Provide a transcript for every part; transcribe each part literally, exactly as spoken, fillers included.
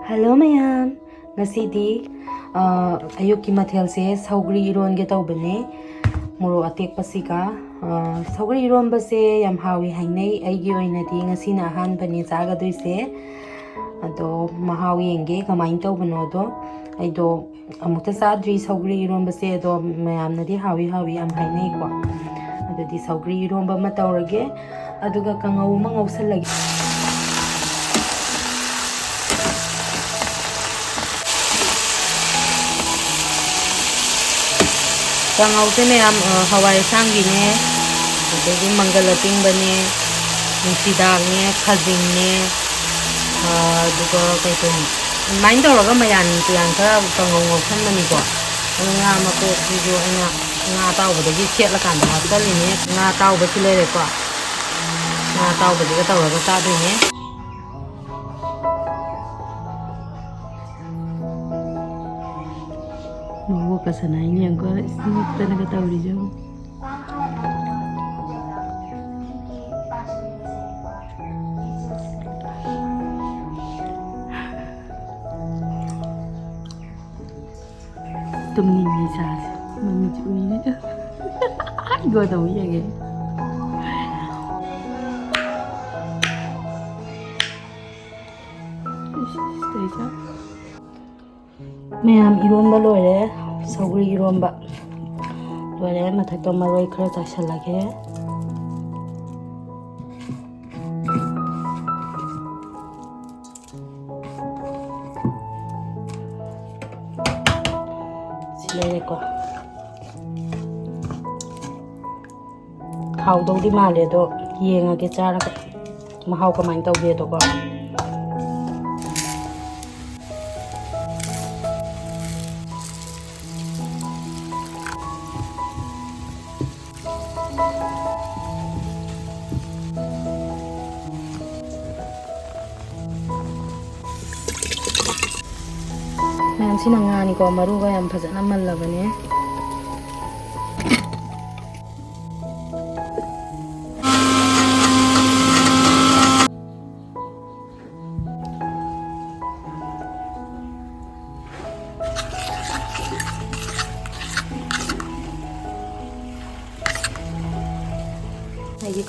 Hello ꯃꯌꯥꯝ, ꯉꯁꯤꯗꯤ ꯑ, ꯑꯌꯨꯛꯀꯤ ꯃꯊꯦꯜꯁꯦ ꯁꯧꯒ꯭ꯔꯤ ꯏꯔꯣꯟꯒꯦ ꯇꯧꯕꯅꯦ, ꯃꯣꯔꯣꯛ ꯑꯇꯦꯛꯄꯁꯤꯒ꯫ ꯑ, ꯁꯧꯒ꯭ꯔꯤ ꯏꯔꯣꯟꯕꯁꯦ ꯌꯥꯝ ꯍꯥꯎꯏ ꯍꯥꯏꯅꯩ꯫ ꯑꯩꯒꯤ ꯑꯣꯏꯅꯗꯤ ꯉꯁꯤꯅ ꯑꯍꯥꯟꯕꯅꯦ ꯆꯥꯒꯗꯣꯏꯁꯦ꯫ ꯑꯗꯣ ꯃꯍꯥꯎ ꯌꯦꯡꯒꯦ ꯀꯃꯥꯏꯅ ꯇꯧꯕꯅꯣꯗꯣ꯫ ꯑꯩꯗꯣ ꯑꯃꯨꯛꯇ ꯆꯥꯗ꯭ꯔꯤ ꯁꯧꯒ꯭ꯔꯤ ꯏꯔꯣꯟꯕꯁꯦ, ꯑꯗꯣ ꯃꯌꯥꯝꯅꯗꯤ ꯍꯥꯎꯏ ꯍꯥꯎꯏ ꯌꯥꯝ ꯍꯥꯏꯅꯩꯀꯣ꯫ ꯑꯗꯨꯗꯤ ꯁꯧꯒ꯭ꯔꯤ ꯏꯔꯣꯟꯕ ꯑꯃ ꯇꯧꯔꯒꯦ, ꯑꯗꯨꯒ ꯀꯥꯡꯉꯧ ꯑꯃ ꯉꯧꯁꯜꯂꯒꯦ꯫ ꯀꯥꯡꯉꯧꯁꯦ ꯃꯌꯥꯝ, ꯑ, ꯍꯋꯥꯏ ꯑꯁꯥꯡꯕꯤꯅꯦ, ꯑꯗꯒꯤ ꯃꯪꯒꯜ ꯑꯇꯤꯡꯕꯅꯦ, ꯅꯨꯡꯁꯤꯗꯥꯛꯅꯦ, ꯈꯥꯖꯤꯡꯅꯦ, ꯑ, ꯑꯗꯨꯒ ꯀꯩ ꯀꯩꯅꯣ, ꯑꯗꯨꯃꯥꯏꯅ ꯇꯧꯔꯒ ꯃꯌꯥꯟ ꯇꯨꯌꯥꯟ ꯈꯔ ꯀꯥꯡꯉꯧ ꯉꯧꯁꯟꯕꯅꯤꯀꯣ꯫ ꯑꯗꯨ ꯉꯥ ꯃꯀꯣꯛꯁꯤꯁꯨ ꯑꯩꯅ ꯉꯥ ꯑꯇꯥꯎꯕꯗꯒꯤ ꯈꯦꯠꯂꯀꯥꯟꯗ ꯍꯥꯞꯆꯜꯂꯤꯅꯦ꯫ ꯉꯥ ꯑꯇꯥꯎꯕꯁꯨ ꯂꯩꯔꯦꯀꯣ꯫ ꯉꯥ ꯑꯇꯥꯎꯕꯁꯤꯒ ꯇꯧꯔꯒ ꯆꯥꯗꯣꯏꯅꯦ꯫ ꯃꯕꯣꯛꯀ ꯁꯥꯟꯅꯩꯅꯦ ꯌꯦꯡꯉꯨꯀꯣ, ꯏꯁ, ꯅꯣꯛꯇꯅꯒ ꯇꯧꯔꯤꯁꯦ ꯌꯦꯡꯉꯨ꯫ ꯇꯨꯝꯅꯤꯡꯉꯦ ꯏꯆꯥꯁꯦ, ꯃꯃꯤꯠꯁꯦ ꯎꯏꯔꯦ꯫ ꯑꯩꯉꯣꯟꯗ ꯑꯃꯨꯛ ꯌꯦꯡꯉꯦ꯫ ꯏꯁ, ꯏꯁ, ꯇꯧꯔꯤꯁꯦ꯫ ꯃꯌꯥꯝ, ꯏꯔꯣꯟꯕ ꯂꯣꯏꯔꯦ, ꯁꯧꯒ꯭ꯔꯤ ꯏꯔꯣꯟꯕ ꯂꯣꯏꯔꯦ꯫ ꯃꯊꯛꯇ ꯃꯔꯣꯏ ꯈꯔ ꯆꯥꯏꯁꯜꯂꯒꯦ꯫ ꯁꯤ ꯂꯩꯔꯦꯀꯣ꯫ ꯍꯥꯎꯗꯧꯗꯤ ꯃꯥꯜꯂꯦ, ꯑꯗꯣ ꯌꯦꯡꯉꯒꯦ ꯆꯥꯔꯒ ꯃꯍꯥꯎ ꯀꯃꯥꯏꯅ ꯇꯧꯒꯦꯗꯣꯀꯣ꯫ ꯃꯌꯥꯝꯁꯤꯅ ꯉꯥꯅꯤꯀꯣ, ꯃꯔꯨꯒ ꯌꯥꯝ ꯐꯖꯅ ꯃꯜꯂꯕꯅꯦ꯫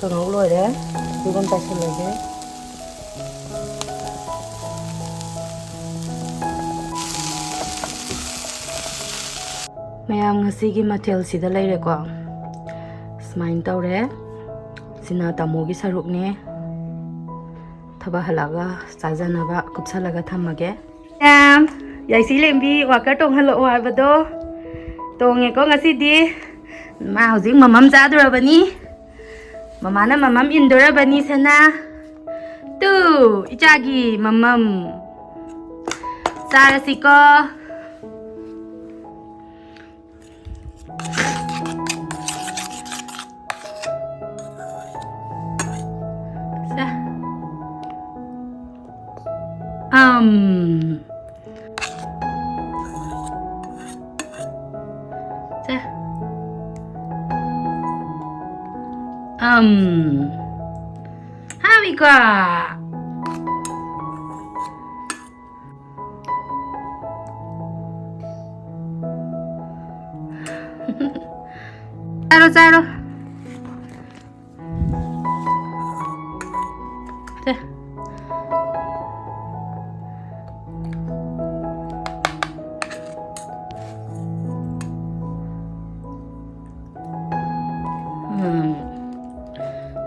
ꯀꯥꯡꯍꯧ ꯂꯣꯏꯔꯦ꯫ ꯑꯗꯨꯒ ꯆꯥꯏꯁꯤꯜꯂꯒꯦ꯫ ꯃꯌꯥꯝ, ꯉꯁꯤꯒꯤ ꯃꯊꯦꯜꯁꯤꯗ ꯂꯩꯔꯦꯀꯣ꯫ ꯁꯨꯃꯥꯏꯅ ꯇꯧꯔꯦ꯫ ꯁꯤꯅ ꯇꯥꯃꯣꯒꯤ ꯁꯔꯨꯛꯅꯦ꯫ ꯊꯕꯛ ꯍꯜꯂꯛꯑꯒ ꯆꯥꯖꯅꯕ ꯀꯨꯞꯁꯜꯂꯒ ꯊꯝꯃꯒꯦ꯫ ꯃꯌꯥꯝ, ꯌꯥꯏꯁꯤ ꯂꯦꯝꯕꯤ ꯋꯥꯀꯔ ꯇꯣꯡꯍꯜꯂꯛꯑꯣ ꯍꯥꯏꯕꯗꯣ ꯇꯣꯡꯉꯦꯀꯣ ꯉꯁꯤꯗꯤ꯫ ꯃꯥ ꯍꯧꯖꯤꯛ ꯃꯃꯝ ꯆꯥꯗꯣꯔꯕꯅꯤ꯫ ꯃꯃꯥꯅ ꯃꯃꯝ ꯏꯟꯗꯣꯔꯕꯅꯤ ꯁꯅꯥ꯫ ꯇꯨ, ꯏꯆꯥꯒꯤ ꯃꯃꯝ꯫ ꯆꯥꯔꯁꯤꯀꯣ꯫ ꯁꯦ꯫ ꯑꯝ꯫ ꯁꯦ꯫ ꯑꯝ꯫ ꯍꯥꯎꯏꯀꯣ? ꯆꯥꯔꯣ, ꯆꯥꯔꯣ꯫ ꯁꯦ꯫ ꯎꯝ꯫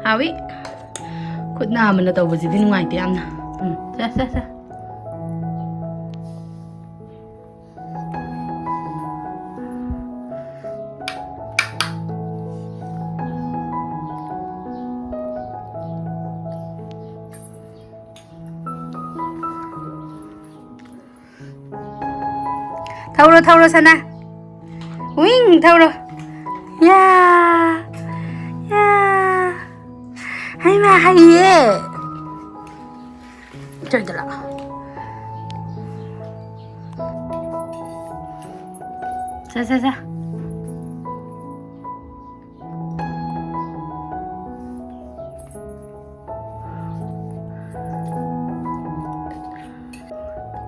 ꯍꯥꯎꯏ꯫ ꯈꯨꯠ ꯅꯥꯝꯃꯅ ꯇꯧꯕꯁꯤꯗꯤ ꯅꯨꯡꯉꯥꯏꯇꯦ ꯌꯥꯝꯅ꯫ ꯎꯝ, ꯁꯦ, ꯁꯦ, ꯁꯦ꯫ ꯊꯧꯔꯣ, ꯊꯧꯔꯣ, ꯁꯅꯥ꯫ ꯋꯤꯡ ꯊꯧꯔꯣ꯫ ꯌꯥ, ꯌꯥ꯫ ꯍꯩꯃꯥ, ꯍꯩꯌꯦ꯫ ꯆꯣꯏꯗ ꯂꯥꯛꯑꯣ꯫ ꯁꯦ, ꯁꯦ, ꯁꯦ꯫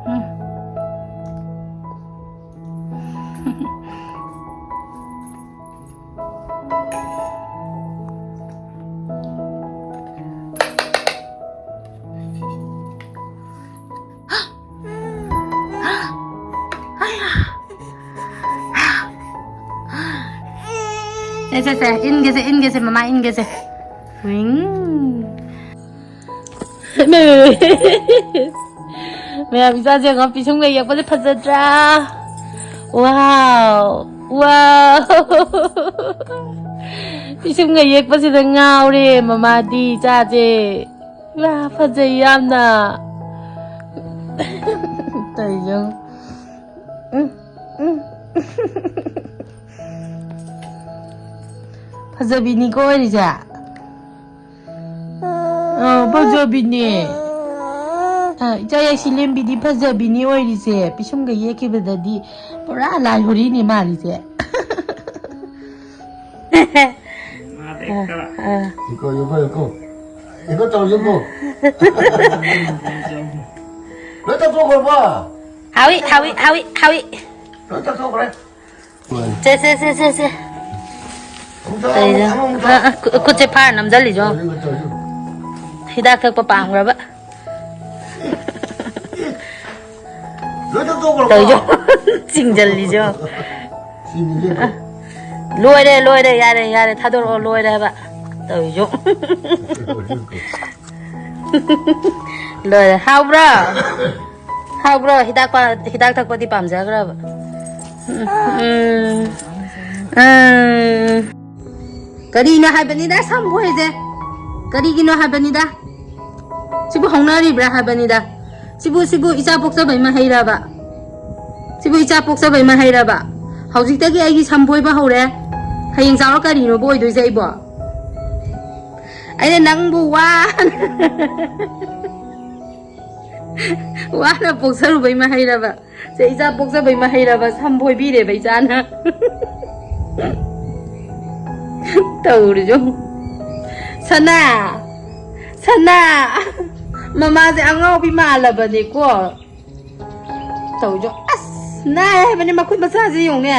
ꯎꯝ꯫ ꯁꯦ, ꯁꯦ, ꯁꯦ, ꯏꯟꯒꯦꯁꯦ, ꯏꯟꯒꯦꯁꯦ, ꯃꯃꯥ ꯏꯟꯒꯦꯁꯦ꯫ ꯋꯤꯡ꯫ ꯃꯌꯥꯝ ꯏꯆꯥꯁꯦ ꯌꯦꯡꯉꯣ, ꯄꯤꯁꯨꯝꯒ ꯌꯦꯛꯄꯁꯦ ꯐꯖꯗ꯭ꯔꯥ? ꯋꯥꯎ, ꯋꯥꯎ꯫ ꯄꯤꯁꯨꯝꯒ ꯌꯦꯛꯄꯁꯤꯗ ꯉꯥꯎꯔꯦ ꯃꯃꯥꯗꯤ ꯏꯆꯥꯁꯦ꯫ ꯋꯥ, ꯐꯖꯩ ꯌꯥꯝꯅ꯫ ꯇꯧꯔꯤꯁꯦ ꯌꯦꯡꯉꯣ꯫ ꯎꯝ, ꯎꯝ꯫ ꯐꯖꯕꯤꯅꯤꯀꯣ ꯑꯣꯏꯔꯤꯁꯦ꯫ ꯑ, ꯐꯖꯕꯤꯅꯦ꯫ ꯑ, ꯏꯆꯥ ꯌꯥꯏꯁꯤꯂꯦꯝꯕꯤꯗꯤ ꯐꯖꯕꯤꯅꯤ ꯑꯣꯏꯔꯤꯁꯦ꯫ ꯄꯤꯁꯨꯝꯒ ꯌꯦꯛꯈꯤꯕꯗꯗꯤ ꯄꯨꯔꯥ ꯂꯥꯏ ꯍꯣꯔꯤꯅꯤ ꯃꯥꯜꯂꯤꯁꯦ꯫ ꯑ, ꯑ꯫ ꯌꯦꯡꯀꯣ, ꯌꯦꯡꯀꯣ, ꯌꯦꯡꯀꯣ꯫ ꯌꯦꯡꯀꯣ, ꯇꯧ, ꯌꯦꯡꯀꯣ꯫ ꯂꯣꯏ ꯇꯧꯊꯣꯛꯈ꯭ꯔꯕꯣ? ꯍꯥꯎꯏ, ꯍꯥꯎꯏ, ꯍꯥꯎꯏ, ꯍꯥꯎꯏ꯫ ꯂꯣꯏ ꯇꯧꯊꯣꯛꯈ꯭ꯔꯦ꯫ ꯁꯦ, ꯁꯦ, ꯁꯦ, ꯁꯦ, ꯁꯦ꯫ ꯑꯃꯨꯛ ꯇꯧ, ꯀꯩꯅꯣ? ꯑꯃꯨꯛ, ꯑꯃꯨꯛ ꯇꯧ꯫ ꯑ, ꯑ, ꯈꯨ-, ꯈꯨꯠꯁꯦ ꯐꯥꯔ ꯅꯝꯖꯜꯂꯤꯁꯦ ꯌꯦꯡꯉꯣ꯫ ꯇꯧꯔꯤꯁꯦ, ꯇꯧꯔꯤꯁꯦ꯫ ꯍꯤꯗꯥꯛ ꯊꯛꯄ ꯄꯥꯝꯈ꯭ꯔꯕ꯫ ꯂꯣꯏ ꯇꯧꯊꯣꯛꯈ꯭ꯔꯕꯣ? ꯇꯧꯔꯤꯁꯦ꯫ ꯆꯤꯡꯖꯜꯂꯤꯁꯦ꯫ ꯁꯤꯅꯤꯅꯦ꯫ ꯂꯣꯏꯔꯦ, ꯂꯣꯏꯔꯦ, ꯌꯥꯔꯦ, ꯌꯥꯔꯦ, ꯊꯥꯗꯣꯔꯛꯑꯣ, ꯂꯣꯏꯔꯦ ꯍꯥꯏꯕ꯫ ꯇꯧꯔꯤꯁꯦ꯫ ꯂꯣꯏꯔꯦ꯫ ꯍꯥꯎꯕ꯭ꯔꯣ? ꯍꯥꯎꯕ꯭ꯔꯣ? ꯍꯤꯗꯥꯛ ꯄꯥ-, ꯍꯤꯗꯥꯛ ꯊꯛꯄꯗꯤ ꯄꯥꯝꯖꯈ꯭ꯔꯕ? ꯎꯝ, ꯎꯝ, ꯎꯝ꯫ ꯀꯔꯤꯅꯣ ꯍꯥꯏꯕꯅꯤꯗ ꯁꯝꯕꯣꯏꯁꯦ? ꯀꯔꯤꯒꯤꯅꯣ ꯍꯥꯏꯕꯅꯤꯗ? ꯁꯤꯕꯨ ꯍꯧꯅꯔꯤꯕ꯭ꯔꯥ ꯍꯥꯏꯕꯅꯤꯗ? ꯁꯤꯕꯨ, ꯁꯤꯕꯨ ꯏꯆꯥ ꯄꯣꯛꯆꯕꯩ ꯃꯍꯩꯔꯕ? ꯁꯤꯕꯨ ꯏꯆꯥ ꯄꯣꯛꯆꯕꯩ ꯃꯍꯩꯔꯕ? ꯍꯧꯖꯤꯛꯇꯒꯤ ꯑꯩꯒꯤ ꯁꯝꯕꯣꯏꯕ ꯍꯧꯔꯦ꯫ ꯍꯌꯦꯡ ꯆꯥꯎꯔ ꯀꯔꯤꯅꯣꯕ ꯑꯣꯏꯗꯣꯏꯁꯦ ꯑꯩꯕꯣ? ꯑꯩꯅ ꯅꯪꯕꯨ ꯋꯥ-, ꯋꯥꯅ ꯄꯣꯛꯆꯔꯨꯕꯩ ꯃꯍꯩꯔꯕ? ꯁꯦ, ꯏꯆꯥ ꯄꯣꯛꯆꯕꯩ ꯃꯍꯩꯔꯕ? ꯁꯝ ꯐꯣꯏꯕꯤꯔꯦꯕ ꯏꯆꯥꯅ꯫ ꯇꯧꯔꯤꯁꯦ ꯌꯦꯡꯉꯨ꯫ ꯁꯅꯥ! ꯁꯅꯥ! ꯃꯃꯥꯁꯦ ꯑꯉꯥꯎꯕꯤ ꯃꯥꯜꯂꯕꯅꯦꯀꯣ꯫ ꯇꯧꯔꯤꯁꯦ ꯌꯦꯡꯉꯨ꯫ ꯑꯁ! ꯅꯥꯏ ꯍꯥꯏꯕꯅꯦ ꯃꯈꯨꯠ ꯃꯆꯥꯁꯦ ꯌꯦꯡꯉꯨꯅꯦ꯫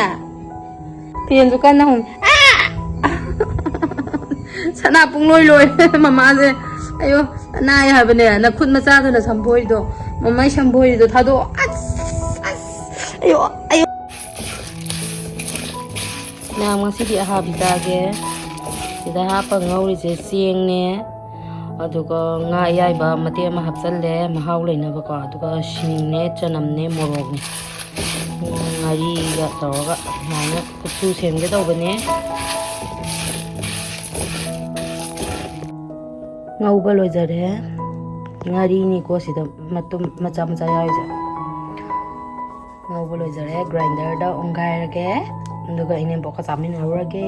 ꯐꯦꯟꯁꯨ ꯀꯟꯅ ꯍꯨꯝ-, ꯑꯥ! ꯁꯅꯥ ꯄꯨꯡꯂꯣꯏ ꯂꯣꯏꯔꯦ ꯃꯃꯥꯁꯦ꯫ ꯑꯌꯣ, ꯅꯥꯏ ꯍꯥꯏꯕꯅꯦ ꯅꯈꯨꯠ ꯃꯆꯥꯗꯨꯅ ꯁꯝꯐꯣꯏꯗꯣ꯫ ꯃꯃꯥꯏ ꯁꯝꯐꯣꯏꯗꯣ ꯊꯥꯗꯣꯛꯑꯣ꯫ ꯑꯁ! ꯑꯁ! ꯑꯌꯣ! ꯑꯌꯣ! ꯃꯌꯥꯝ, ꯉꯁꯤꯗꯤ ꯑꯍꯥꯕꯤ ꯆꯥꯒꯦ꯫ ꯁꯤꯗ ꯍꯥꯞꯄ ꯉꯧꯔꯤꯁꯦ ꯆꯦꯡꯅꯦ, ꯑꯗꯨꯒ ꯉꯥ ꯑꯌꯥꯏꯕ ꯃꯇꯦꯛ ꯑꯃ ꯍꯥꯞꯆꯜꯂꯦ, ꯃꯍꯥꯎ ꯂꯩꯅꯕꯀꯣ꯫ ꯑꯗꯨꯒ ꯁꯤꯡꯅꯦ, ꯆꯅꯝꯅꯦ, ꯃꯣꯔꯣꯛꯅꯦ, ꯉꯥꯔꯤꯒ ꯇꯧꯔꯒ ꯑꯗꯨꯃꯥꯏꯅ ꯀꯨꯞꯁꯨ ꯁꯦꯝꯒꯦ ꯇꯧꯕꯅꯦ꯫ ꯉꯧꯕ ꯂꯣꯏꯖꯔꯦ꯫ ꯉꯥꯔꯤꯅꯤꯀꯣ ꯁꯤꯗ ꯃꯇꯨꯝ ꯃꯆꯥ ꯃꯆꯥ ꯌꯥꯎꯔꯤꯁꯦ꯫ ꯉꯧꯕ ꯂꯣꯏꯖꯔꯦ꯫ Grinderꯗ ꯑꯣꯟꯒꯥꯏꯔꯒꯦ꯫ ꯑꯗꯨꯒ ꯏꯅꯦꯝꯕꯣꯛꯀ ꯆꯥꯃꯤꯟꯅꯔꯨꯔꯒꯦ꯫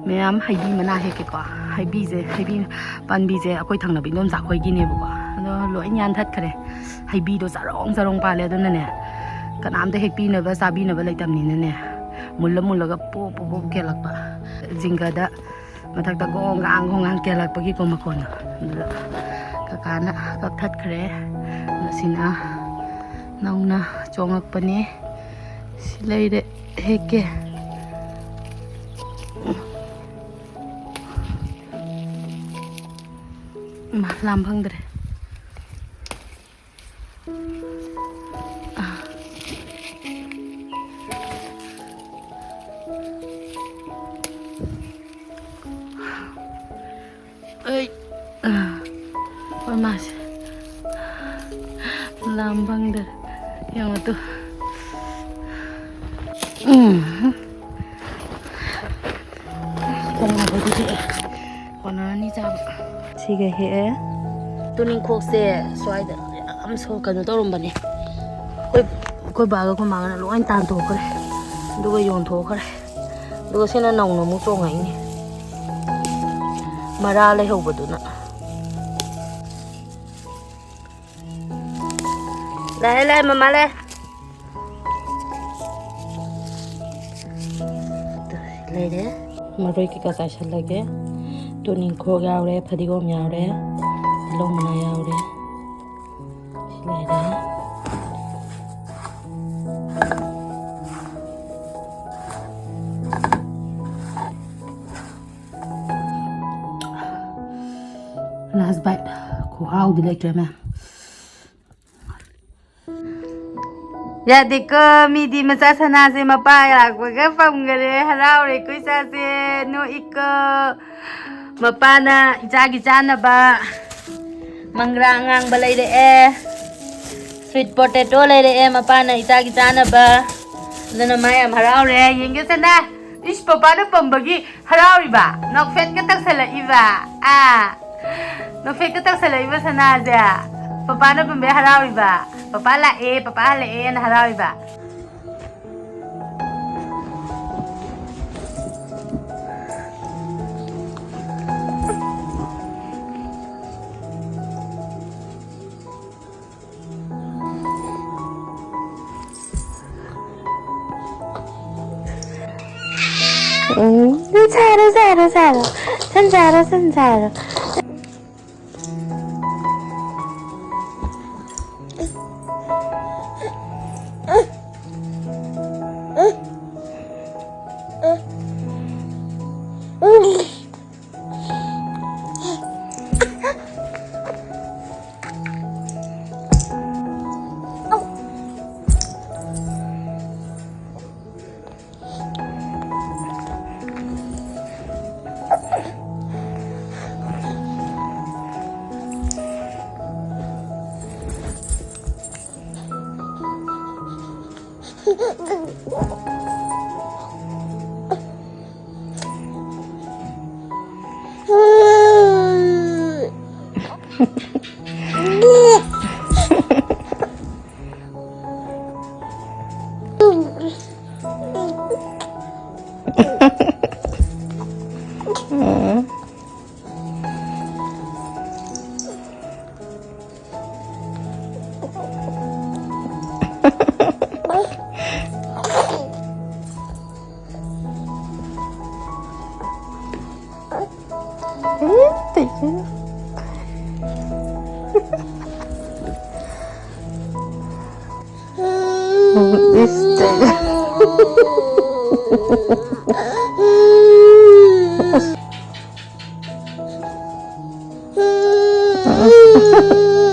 ꯃꯌꯥꯝ, ꯍꯩꯕꯤ ꯃꯅꯥ ꯍꯦꯛꯀꯦꯀꯣ꯫ ꯍꯩꯕꯤꯁꯦ, ꯍꯩꯕꯤ ꯄꯥꯝꯕꯤꯁꯦ ꯑꯩꯈꯣꯏ ꯊꯪꯅꯕ ꯏꯗꯣꯝꯆꯥ ꯈꯣꯏꯒꯤꯅꯦꯕꯀꯣ꯫ ꯑꯗꯣ ꯂꯣꯏ ꯌꯥꯟꯊꯠꯈ꯭ꯔꯦ꯫ ꯍꯩꯕꯤꯗꯣ ꯆꯔꯣꯡ ꯆꯔꯣꯡ ꯄꯥꯜꯂꯦ꯫ ꯑꯗꯨꯅꯅꯦ, ꯀꯅꯥꯝꯇ ꯍꯦꯛꯄꯤꯅꯕ ꯆꯥꯕꯤꯅꯕ ꯂꯩꯇꯕꯅꯤꯅꯅꯦ, ꯃꯨꯜꯂ ꯃꯨꯜꯂꯒ ꯄꯣꯞ ꯄꯣꯞ ꯄꯣꯞ ꯀꯦꯜꯂꯛꯄ꯫ ꯖꯤꯡꯒꯗ ꯃꯊꯛꯇ ꯒꯣꯡ ꯒꯥꯡ ꯒꯣꯡ ꯒꯥꯡ ꯀꯦꯜꯂꯛꯄꯒꯤꯀꯣ ꯃꯈꯣꯟꯗꯣ꯫ ꯑꯗꯨꯗ ꯀꯀꯥꯅ ꯀꯛꯊꯠꯈ꯭ꯔꯦ꯫ ꯑꯗꯣ ꯁꯤꯅ ꯅꯧꯅ ꯆꯣꯡꯉꯛꯄꯅꯦ꯫ ꯁꯤ ꯂꯩꯔꯦ, ꯍꯦꯛꯀꯦ꯫ ꯏꯃꯥ, ꯂꯥꯝ ꯐꯪꯗ꯭ꯔꯦ꯫ ꯑꯩ, ꯑ, ꯍꯣꯏ, ꯃꯥꯁꯦ ꯂꯥꯝ ꯐꯪꯗ꯭ꯔꯦ꯫ ꯌꯦꯡꯉꯣ ꯇꯨ꯫ ꯎꯝ꯫ ꯀꯣꯟꯅꯕꯗꯨꯗꯤ ꯀꯣꯟꯅꯔꯅꯤ ꯆꯥꯕ꯫ ꯁꯤꯒ ꯍꯦꯛꯑꯦ꯫ ꯇꯨꯅꯤꯡꯈꯣꯛꯁꯦ ꯁ꯭ꯋꯥꯏꯗ ꯌꯥꯝ ꯁꯣ-, ꯀꯩꯅꯣ ꯇꯧꯔꯝꯕꯅꯦ꯫ ꯑꯩꯈꯣꯏ, ꯑꯩꯈꯣꯏ ꯕꯥꯒ ꯑꯩꯈꯣꯏ ꯃꯥꯒꯅ ꯂꯣꯏ ꯇꯥꯟꯊꯣꯛꯈ꯭ꯔꯦ꯫ ꯑꯗꯨꯒ ꯌꯣꯟꯊꯣꯛꯈ꯭ꯔꯦ꯫ ꯑꯗꯨꯒ ꯁꯤꯅ ꯅꯧꯅ ꯑꯃꯨꯛ ꯆꯣꯡꯉꯛꯏꯅꯦ꯫ ꯃꯔꯥ ꯂꯩꯍꯧꯕꯗꯨꯅ꯫ ꯂꯥꯛꯑꯦ, ꯂꯥꯛꯑꯦ, ꯃꯃꯥ ꯂꯥꯛꯑꯦ꯫ ꯂꯩꯔꯦ꯫ ꯃꯔꯣꯏ ꯀꯩꯀꯥ ꯆꯥꯏꯁꯤꯜꯂꯒꯦ꯫ ꯇꯨꯅꯤꯡꯈꯣꯛ ꯌꯥꯎꯔꯦ, ꯐꯗꯤꯒꯣꯝ ꯌꯥꯎꯔꯦ, ꯇꯤꯜꯍꯧ ꯃꯅꯥ ꯌꯥꯎꯔꯦ꯫ ꯁꯤ ꯂꯩꯔꯦ꯫ Last bite꯫ ꯈꯨꯍꯥꯎꯗꯤ ꯂꯩꯇ꯭ꯔꯦ, ꯃꯌꯥꯝ꯫ ꯌꯥꯗꯦꯀꯣ, ꯃꯤꯗꯤ ꯃꯆꯥ ꯁꯅꯥꯁꯦ ꯃꯄꯥ ꯂꯥꯛꯄꯒ ꯄꯝꯈꯔꯦ꯫ ꯍꯔꯥꯎꯔꯦꯀꯣ ꯏꯆꯥꯁꯦ, ꯅꯣꯛꯏꯀꯣ꯫ ꯃꯄꯥꯅ ꯏꯆꯥꯒꯤ ꯆꯥꯅꯕ ꯃꯪꯒ꯭ꯔꯥ ꯑꯉꯥꯡꯕ ꯂꯩꯔꯛꯑꯦ, sweet potato ꯂꯩꯔꯛꯑꯦ ꯃꯄꯥꯅ ꯏꯆꯥꯒꯤ ꯆꯥꯅꯕ꯫ ꯑꯗꯨꯅ ꯃꯥ ꯌꯥꯝ ꯍꯔꯥꯎꯔꯦ꯫ ꯌꯦꯡꯒꯦ ꯁꯅꯥ, ꯏꯁ, ꯄꯄꯥꯅ ꯄꯝꯕꯒꯤ ꯍꯔꯥꯎꯔꯤꯕ? ꯅꯣꯛꯐꯦꯠꯀ ꯇꯧꯁꯜꯂꯛꯏꯕ? ꯑꯥ, ꯅꯣꯛꯐꯦꯠꯀ ꯇꯧꯁꯜꯂꯛꯏꯕ ꯁꯅꯥꯁꯦ? ꯄꯄꯥꯅ ꯄꯝꯕꯩ ꯍꯔꯥꯎꯔꯤꯕ? ꯄꯄꯥ ꯂꯥꯛꯑꯦ, ꯄꯄꯥ ꯍꯜꯂꯛꯑꯦꯅ ꯍꯔꯥꯎꯔꯤꯕ? ꯎꯝ, ꯁꯥꯔꯣ, ꯁꯥꯔꯣ, ꯁꯥꯔꯣ꯫ ꯁꯟ ꯁꯥꯔꯣ, ꯁꯟ ꯁꯥꯔꯣ꯫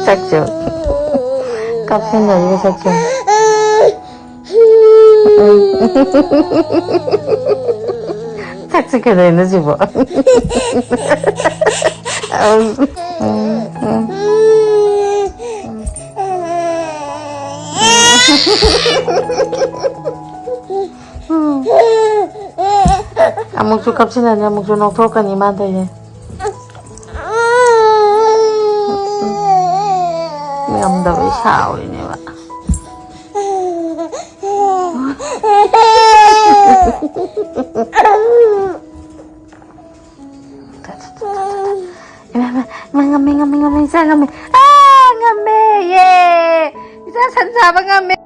ꯆꯠꯁꯨ꯫ ꯀꯞꯁꯤꯟꯅꯔꯤꯕ ꯆꯠꯁꯨ꯫ ꯆꯥꯛꯁꯦ ꯀꯩꯗꯧꯔꯤꯅꯣ ꯁꯤꯕꯣ? ꯑꯃꯨꯛꯁꯨ ꯀꯞꯁꯤꯟꯅꯅꯤ, ꯑꯃꯨꯛꯁꯨ ꯅꯣꯛꯊꯣꯛꯀꯅꯤ ꯃꯥ ꯇꯧꯔꯤꯁꯦ꯫ ꯉꯝꯗꯕꯩ ꯁꯥꯎꯔꯤꯅꯦꯕ꯫ ꯏꯃꯥ, ꯏꯃꯥ, ꯏꯃꯥ, ꯉꯝꯃꯦ, ꯉꯝꯃꯦ, ꯉꯝꯃꯦ, ꯏꯆꯥ ꯉꯝꯃꯦ꯫ ꯑꯥ, ꯉꯝꯃꯦ, ꯌꯦ! ꯏꯆꯥ ꯁꯟ ꯁꯥꯕ ꯉꯝꯃꯦ꯫